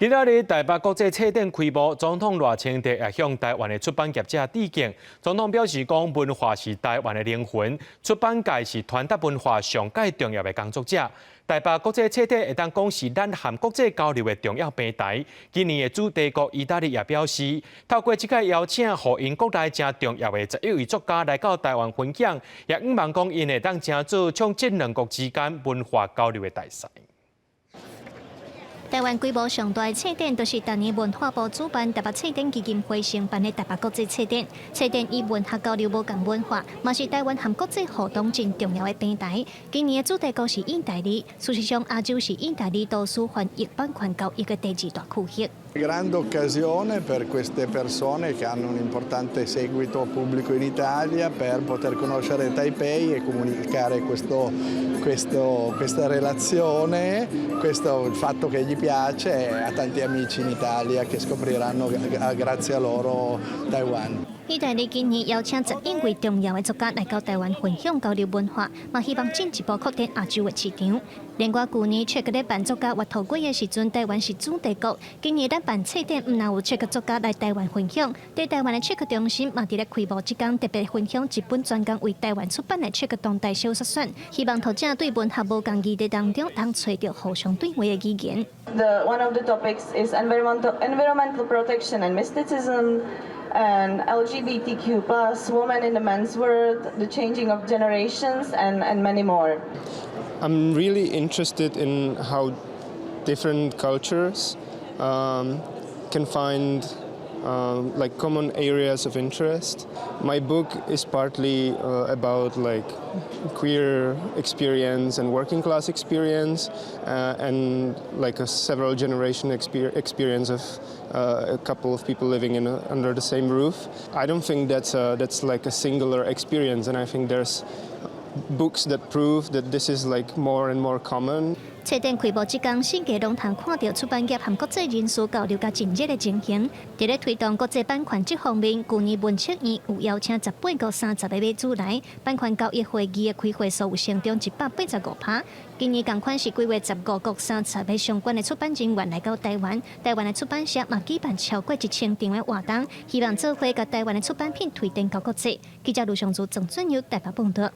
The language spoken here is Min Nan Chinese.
今仔日台北國際冊展開幕，總統賴清德也向台灣的出版業者致敬。總統表示講，文化是台灣的靈魂，出版界是傳達文化上蓋重要的工作者。台北國際冊展會當講是咱和國際交流的重要平台。今年的主題國意大利也表示，透過這個邀請，予𪜶國內誠重要的11位作家來到台灣分享，也向望講𪜶會當成做創這兩國之間文化交流的大使。台灣規模上大的冊展，就是逐年文化部主辦台北冊展基金會承辦的台北國際冊展。冊展以文學交流無仝文化，嘛是台灣和國際互動真重要的平台。今年的主題國是意大利，事實上亞洲是意大利圖書翻譯版權交易的第二大區域。 Grande occasione per queste persone che hanno un importante seguito pubblico in Italia per poter conoscere Taipei e comunicare questa relazione, il fatto che gli piace a tanti amici in Italia che scopriranno grazie a loro Taiwan. 意大利今年邀請11位重要的作家來到台灣分享交流文化，嘛希望進一步擴展亞洲的市場。另外，舊年捷克咧辦作家閱讀月的時陣，台灣是主題國。今年咱辦冊展，毋但有捷克作家來台灣分享，佇台灣的捷克中心嘛佇咧開幕這工特別分享一本專工為台灣出版的捷克當代小說選，希望讀者對文學無仝議題當中，通揣著互相對話的語言。 One of the topics is environmental protection and mysticism, and LGBTQ+, women in the men's world, the changing of generations, and many more. I'm really interested in how different cultures can find like common areas of interest. My book is partly about like queer experience and working class experience and like a several generation experience of a couple of people living under the same roof. I don't think that's like a singular experience, and I think there's books that prove that this is like more and more common. 冊展開幕這工，世界攏通看著出版業和國際人士交流佮真熱的情形。佇咧推動國際版權這方面，舊年文策院有邀請18國30個買主來，版權交易會議的開會數有成長185%。今年仝款是規劃15國30個相關的出版人員來到台灣，台灣的出版社嘛舉辦超過1000場的活動，希望做伙共台灣的出版品推展到國際。記者盧尚祖、鄭俊佑台北報導。